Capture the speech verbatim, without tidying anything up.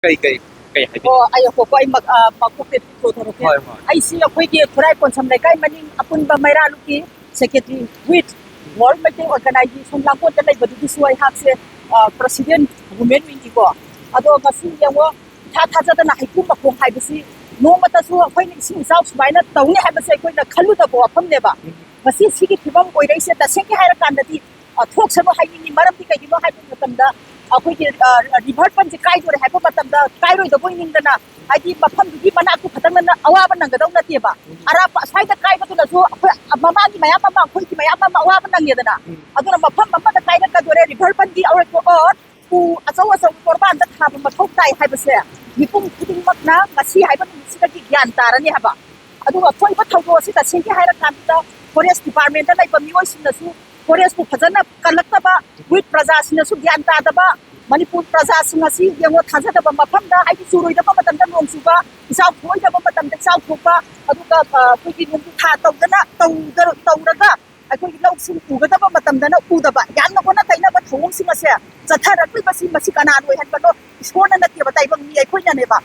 ꯀꯩ ꯀꯩ ꯀꯩ ꯍꯥꯏꯕꯤꯅꯤꯡ? ꯑꯣ, ꯑꯩ ꯍꯣꯏ ꯑꯩ ꯃꯛ- ꯑ, ꯃꯀꯣꯛꯇꯩ ꯄꯨꯊꯣꯛꯊꯣꯔꯛꯀꯦ꯫ ꯍꯣꯏ, ꯍꯣꯏ꯫ ꯑꯩꯁꯤ ꯑꯩꯈꯣꯏꯒꯤ ꯈꯨꯔꯥꯏ ꯀꯣꯟꯁꯝ ꯂꯩꯀꯥꯏ ꯃꯅꯤꯡ ꯑꯄꯨꯟꯕ ꯃꯩꯔꯥ ꯂꯨꯞꯀꯤ secretary with World Meitei Organization ꯂꯥꯡꯒꯣꯜꯗ ꯂꯩꯕꯗꯨꯒꯤꯁꯨ ꯑꯩꯍꯥꯛꯁꯦ president women wingꯀꯤꯀꯣ꯫ ꯑꯗꯣ ꯉꯁꯤ ꯌꯦꯡꯉꯣ, ꯏꯊꯥ ꯊꯥꯖꯗꯅ ꯍꯩꯀ꯭ꯔꯨ ꯃꯈꯣꯡ ꯍꯥꯏꯕꯁꯤ ꯅꯣꯡꯃꯇꯁꯨ ꯑꯩꯈꯣꯏꯅ ꯏꯁꯤꯡ ꯏꯆꯥꯎ ꯁꯨꯃꯥꯏꯅ ꯇꯧꯅꯤ ꯍꯥꯏꯕꯁꯦ ꯑꯩꯈꯣꯏꯅ ꯈꯜꯂꯨꯗꯕ ꯋꯥꯐꯝꯅꯦꯕ꯫ ꯉꯁꯤ ꯁꯤꯒꯤ ꯐꯤꯕꯝ ꯑꯣꯏꯔꯛꯏꯁꯦ ꯇꯁꯦꯡꯅ ꯍꯥꯏꯔꯀꯥꯟꯗꯗꯤ ꯑ, ꯊꯣꯛꯁꯅꯨ ꯍꯥꯏꯅꯤꯡꯉꯤ꯫ ꯃꯔꯝꯗꯤ ꯀꯩꯒꯤꯅꯣ ꯍꯥꯏꯕ ꯃꯇꯝꯗ ꯑꯩꯈꯣꯏꯒꯤ river ꯐꯟꯁꯦ ꯀꯥꯏꯗꯣꯔꯦ ꯍꯥꯏꯕ ꯃꯇꯝꯗ ꯀꯥꯏꯔꯣꯏꯗꯕꯣꯏ ꯅꯤꯡꯗꯅ, ꯍꯥꯏꯗꯤ ꯃꯐꯝꯗꯨꯒꯤ ꯃꯅꯥꯛꯇꯨ ꯈꯛꯇꯪꯅ ꯑꯋꯥꯕ ꯅꯪꯒꯗꯧ ꯅꯠꯇꯦꯕ꯫ ꯑꯔꯥꯞꯄ ꯑꯁ꯭ꯋꯥꯏꯗ ꯀꯥꯏꯕꯗꯨꯅꯁꯨ ꯑꯩꯈꯣꯏ ꯃꯃꯥꯒꯤ ꯃꯌꯥꯝ ꯑꯃ, ꯑꯩꯈꯣꯏꯒꯤ ꯃꯌꯥꯝ ꯑꯃ ꯑꯋꯥꯕ ꯅꯪꯉꯦꯗꯅ꯫ ꯑꯗꯨꯅ ꯃꯐꯝ ꯑꯃꯗ ꯀꯥꯏꯔꯛꯀꯗꯣꯔꯦ, river ꯐꯟꯒꯤ ꯑꯣꯏꯔꯣ, ꯎ ꯑꯆꯧ ꯑꯆꯧꯕ ꯇꯣꯔꯕꯥꯟꯗ ꯊꯥꯕ ꯃꯊꯧ ꯇꯥꯏ ꯍꯥꯏꯕꯁꯦ ꯃꯤꯄꯨꯝ ꯈꯨꯗꯤꯡꯃꯛꯅ ꯉꯁꯤ ꯍꯥꯏꯕ ꯅꯨꯃꯤꯠꯁꯤꯗꯒꯤ ꯒ꯭ꯌꯥꯟ ꯇꯥꯔꯅꯤ ꯍꯥꯏꯕ꯫ ꯑꯗꯨꯒ ꯑꯊꯣꯏꯕ ꯊꯧꯗꯣꯛ ꯑꯁꯤ ꯇꯁꯦꯡꯒꯤ ꯍꯥꯏꯔꯀꯥꯟꯗ forest departmentꯇ ꯂꯩꯕ ꯃꯤꯑꯣꯏꯁꯤꯡꯅꯁꯨ forestꯄꯨ ꯐꯖꯅ ꯀꯜꯂꯛꯇꯕ, with ꯄ꯭ꯔꯖꯥꯁꯤꯡꯅꯁꯨ ꯒ꯭ꯌꯥꯟ ꯇꯥꯗꯕ, ꯃꯅꯤꯄꯨꯔ ꯄ꯭ꯔꯖꯥꯁꯤꯡ ꯑꯁꯤ ꯌꯦꯡꯉꯣ, ꯊꯥꯖꯗꯕ ꯃꯐꯝꯗ, ꯍꯥꯏꯗꯤ ꯆꯨꯔꯣꯏꯗꯕ ꯃꯇꯝꯗ ꯅꯣꯡ ꯆꯨꯕ, ꯏꯆꯥꯎ ꯊꯣꯛꯑꯣꯏꯗꯕ ꯃꯇꯝꯗ ꯏꯆꯥꯎ ꯊꯣꯛꯄ, ꯑꯗꯨꯒ ꯑ, ꯑꯩꯈꯣꯏꯒꯤ ꯅꯣꯡꯖꯨ ꯊꯥ ꯇꯧꯗꯅ ꯇꯧꯗ- ꯇꯧꯔꯒ ꯑꯩꯈꯣꯏꯒꯤ ꯂꯧꯁꯤꯡ ꯎꯒꯗꯕ ꯃꯇꯝꯗꯅ ꯎꯗꯕ, ꯌꯥꯝꯅ ꯑꯣꯟꯅ ꯇꯩꯅꯕ ꯊꯧꯑꯣꯡꯁꯤꯡ ꯑꯁꯦ ꯆꯠꯊꯔꯛꯂꯤꯕꯁꯤ ꯃꯁꯤ ꯀꯅꯥꯅ ꯑꯣꯏꯍꯟꯕꯅꯣ? ꯏꯁꯣꯔꯅ ꯅꯠꯇꯦꯕ, ꯇꯥꯏꯕꯪ ꯃꯤ ꯑꯩꯈꯣꯏꯅꯅꯦꯕ꯫